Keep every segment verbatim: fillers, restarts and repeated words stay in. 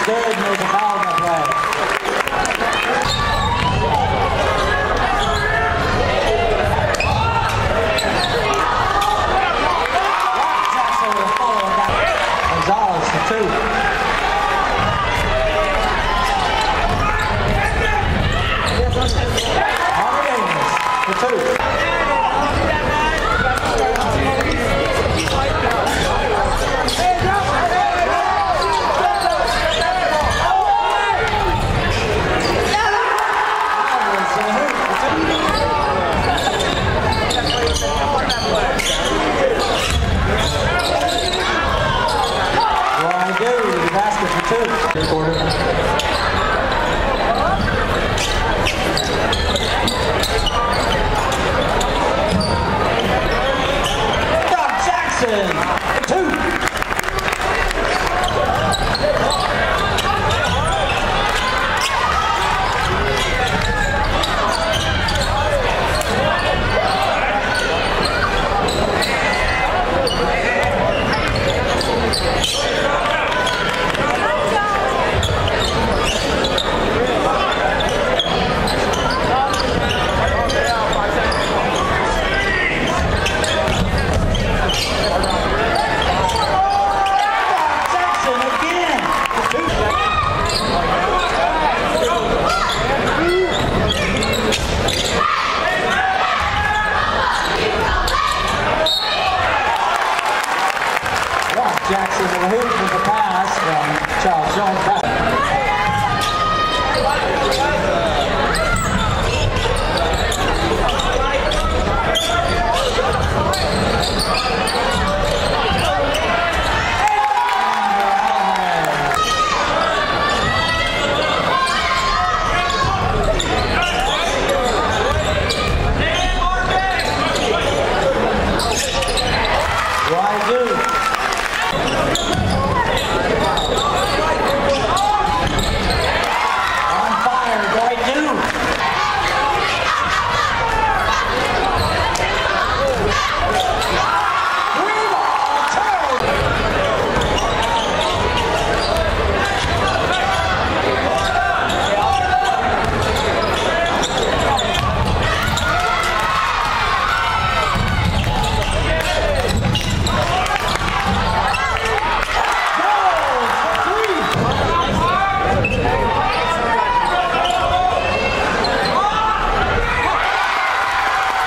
Good, no, the ball got played. Jackson with a follow-up. Gonzalez for two. Already for two. Well, I do. The basket for two. Quarter. Brock Jackson, two. Jackson again. Jackson with a hoop with a pass from Charles Jones. Why do? On fire, Dwight New.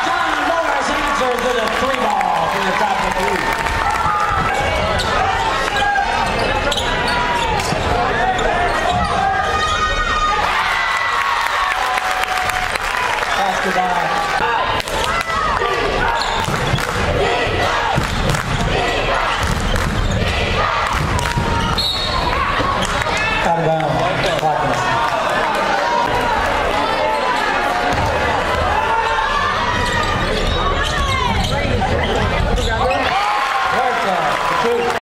John Morris answers with a three ball from the top of the key. That's the ball.